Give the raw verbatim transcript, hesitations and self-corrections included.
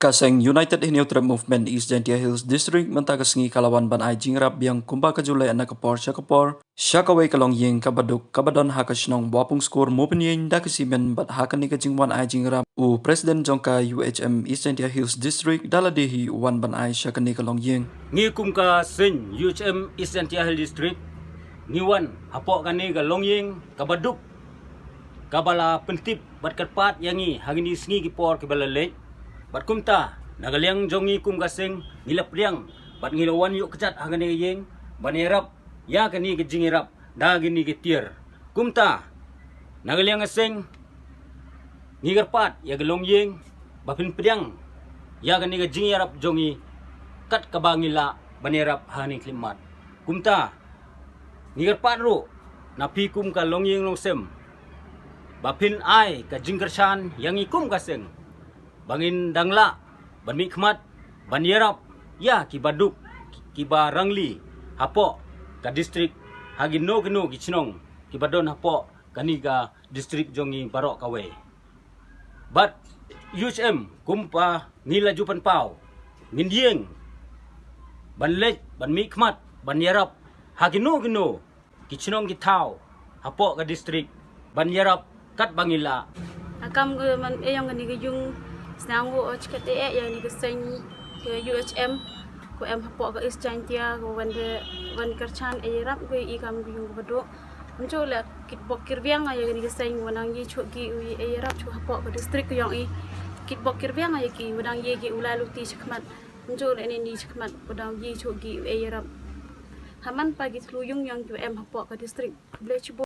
Ka seng United Hynñiewtrep Movement East Jaintia Hills District mynta ka sngi ka la wan ban ai jingïarap biang kumba ka ju leh na ka por sha ka por sha kawei ka longïing kaba duk kaba don ha ka shnong Bapungskur Mawpynieng da ka simen bad ha kane ka jingwan ai jingïarap u President jong ka U H M East Jaintia Hills District da lade hi u wan ban ai sha kane ka longïing. Ngi kum ka seng U H M East Jaintia Hills District ngi wan hapoh kane ka longïing kaba duk kaba la pyntip bad kyrpad ïa ngi ha kine sngi ki por kiba la leit. Bad kumta na ka liang jong ngi kum ka seng ngi la pdiang bad ngi la wan ïuh kjat ha kane ka ïing ban ïarap ïa kane ka jingïarap da kine ki tiar. Kumta na ka liang ka seng ngi kyrpad ïa ka longïing ba phin pdiang ïa kane ka jingïarap jong ngi kat kaba ngi lah ban ïarap ha kane ka khyllipmat. Kumta ngi kyrpad ruh na phi kum ka longïing longsem ba phin ai ka jingkyrshan ïa ngi kum ka seng ba ngin dang lah ban mihkhmat ban ïarap ïa kiba duk kiba rangli hapoh ka district ha kino kino ki shnong kiba don hapoh kane ka district jong ngi baroh kawei. Bad U H M kumba ngi la ju pynpaw ngin ïeng ban leit ban mihkhmat ban ïarap ha kino kino ki shnong ki thaw hapoh ka district ban ïarap kat ba ngi lah. Akam ka man e yong kani ka yung snang wo och kat e ya ni ka seng ka U H M ko em hapoh ka East Jaintia ko wan de wan kyrchan e rap ko i kam ka yung ko do. Mcho le kit bok kirviang ya ni ka seng wanang yi chuk ki u e rap chuk hapoh ka district ko yong i. Kit bok kirviang ya ki wanang yi ki ulai luti chakmat. Mcho le ni ni chakmat wanang yi chuk ki u e rap. Haman pa ki tlu yung yang U M hapoh ka district. Ble chi